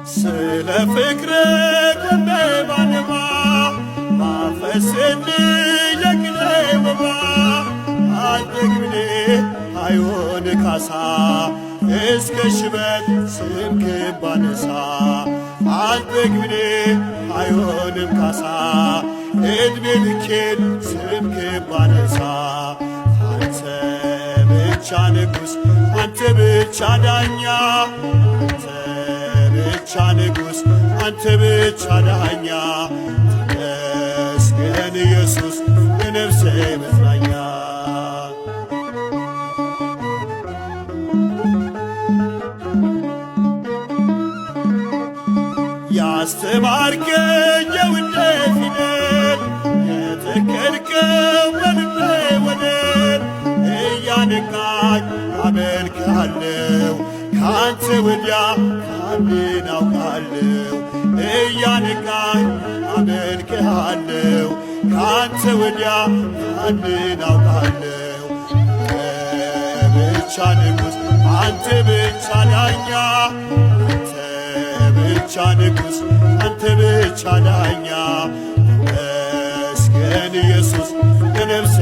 ስለ ፍቅር ቆሜ ባነባ ባፈስልኝ የቅኔ ወባ አልጠግብኔ አይሆን ካሳ እስከ ሽበት ስምህን ባነሳ አልጠግብኔ አይሆንም ካሳ ዕድሜ ልኬን ስምህን ባነሳ አንተ ብቻ ንጉሥ አንተ ብቻ ዳኛ አንተ ብቻ ንጉሥ አንተ ብቻ ዳኛ ተመስገን ኢየሱስ የነፍሴ መጽናኛ። ያስተማርከኝ የውዴ ፊደል የተከልከው በልቤ ወደል እያነቃኝ አመልክሃለሁ ካንተ ወዲያ ማንን አውቃለሁ? እያነቃኝ አመልክሃለሁ ካንተ ወዲያ ማንን አውቃለሁ? አንተ ብቻ ንጉሥ አንተ ብቻ ዳኛ አንተ ብቻ ንጉሥ አንተ ብቻ ዳኛ ተመስገን ኢየሱስ የነፍሴ